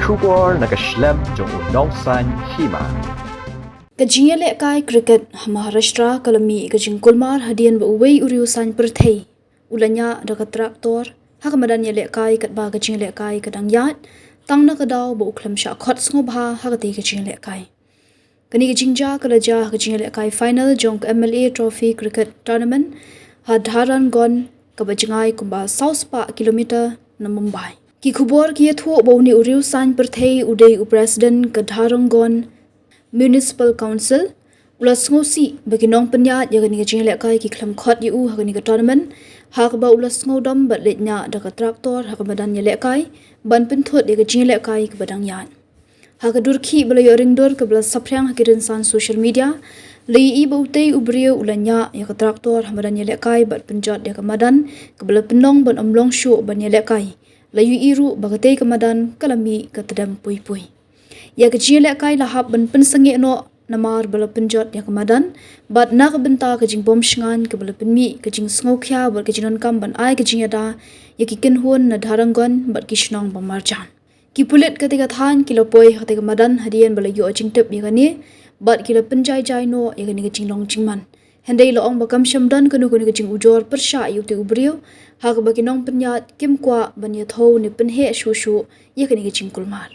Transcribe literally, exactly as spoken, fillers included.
Khubor na ka shlem jong u nongsan hima. Ka jingïalehkai cricket ha Maharashtra ka la mih ka jingkulmar hadien ba uwei u riew sain pyrthei u la ñiah da ka tractor ha ka madan ïalehkai katba ka jingïalehkai ka dang ïaid, tang na ka daw ba u khlem shah khot sngewbha ha katei ka jingïalehkai. Kane ka jingjia ka la jia ha ka jingïalehkai final jong ka M L A Trophy Cricket Tournament ha Dharangon, kaba jngai kumba saw spah kilometer na Mumbai. Ki khubor ki ïathuh ba une u riew sain pyrthei u dei u president ka Dharangon Municipal Council, u la sngewsih ba ki nongpynïaid ïa kane ka jingïalehkai ki khlem khot ïa u ha kane ka tournament, ha kaba u la sngewdom bad leit ñiah da ka tractor ha ka madan ïalehkai ban pynthut ïa ka jingïalehkai kaba dang ïaid. Ha ka dur khih ba la ïoh ringdur kaba la saphriang ha ki rynsan social media, la ïohi ba utei u briew u la ñiah ïa ka tractor ha madan ïalehkai bad pynjot ïa ka madan, kaba la pynlong ban ym long shuh ban ïalehkai. La ïohi ruh ba katei ka madan ka la mih ka tdem pui pui. Ïa ka jingïalehkai la hap ban pynsangeh noh namar ba la pynjot ïa ka madan, bad na ka bynta ka jingbym shngaiñ kaba la pynmih ka jingsngewkhia bad ka jingdonkam ban ai ka jingïada ïa ki kynhun na Dharangon bad ki shnong ba marjan. Ki pulit katei ka thaiñ ki la poi ha katei ka madan hadien ba la ïoh jingtip ïa kane, bad ki la pynjai jai noh ïa kane ka jinglong jingman. Hynrei la ong ba kam shym don kano kano ka jingujor pyrshah ïa utei u briew, ha kaba ki nongpynïaid kim kwah ban ïathew ne pynheh shuh shuh ïa kane ka jingkulmar.